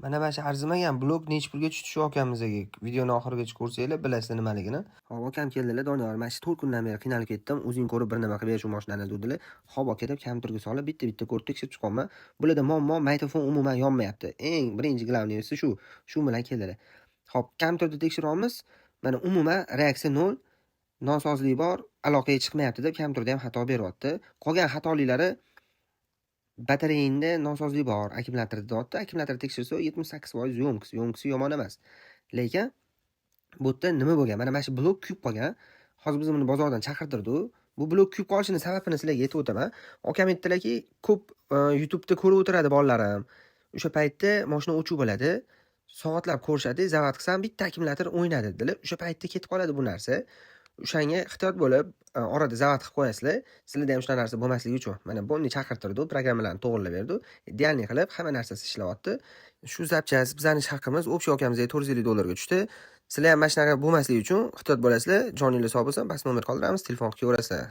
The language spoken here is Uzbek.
Mana shu arzimagan blok nechi pulga tushdi shu akamizga. Videoni oxirigacha ko'rsanglar, bilasizlar nimaligini. Hop, akam keldilar: "Doniyor, mana shu 4 kundan beri qiynalib ketdim. O'zing ko'rib bir nima qilib ber shu mashinani", dedilar. Hop aka deb kompyuterga solib bitta-bitta ko'rib tekshirib chiqyapman. Bularda muammo, magnitofon umuman yonmayapti. Eng birinchi главный si shu. Shu bilan keldilar. Hop, kompyuterda tekshiryapmiz. Mana, umuman reaksiya 0, nosozlik bor, aloqaga chiqmayapti deb kompyuterda ham xato beryapti. Qolgan xatoliklari batareyada nosozlik bor, akkumulyatorda deyapti. Akkumulyator tekshirsa, 78% ёмкость, ёмкость i yomon emas. Lekin bu yerda nima bo'lgan? Mana shu blok kuyib qolgan. Hozir biz buni bozordan chaqirtirdik. Bu blok kuyib qolishini sababini sizlarga aytib o'taman. Akam aytdilarki, ko'p YouTube'da ko'rib o'tiradi bolalarim. O'sha paytda mashina o'chiq bo'ladi. Soatlab ko'rishadi, zavod qilsam, bitta akkumulyator o'ynadi dedilar. O'sha paytda ketib qoladi bu narsa. O'shanga ehtiyot bo'lib, orada zavod qilib qo'yasizlar. Sizlarda ham shunaqa narsa bo'lmasligi uchun. Mana buni chaqirtirdik, programmalarni to'g'irlab berdi. Идеальный qilib hamma narsasi ishlayapti. Shu запчасть bizani haqimiz общий akamizga 450 dollarga tushdi. Sizlar ham mana shunaqa bo'lmasligi uchun ehtiyot bo'lasizlar. Joninglar sog' bo'lsin. Past nomer qoldiramiz, telefon qilib kelaverasizlar.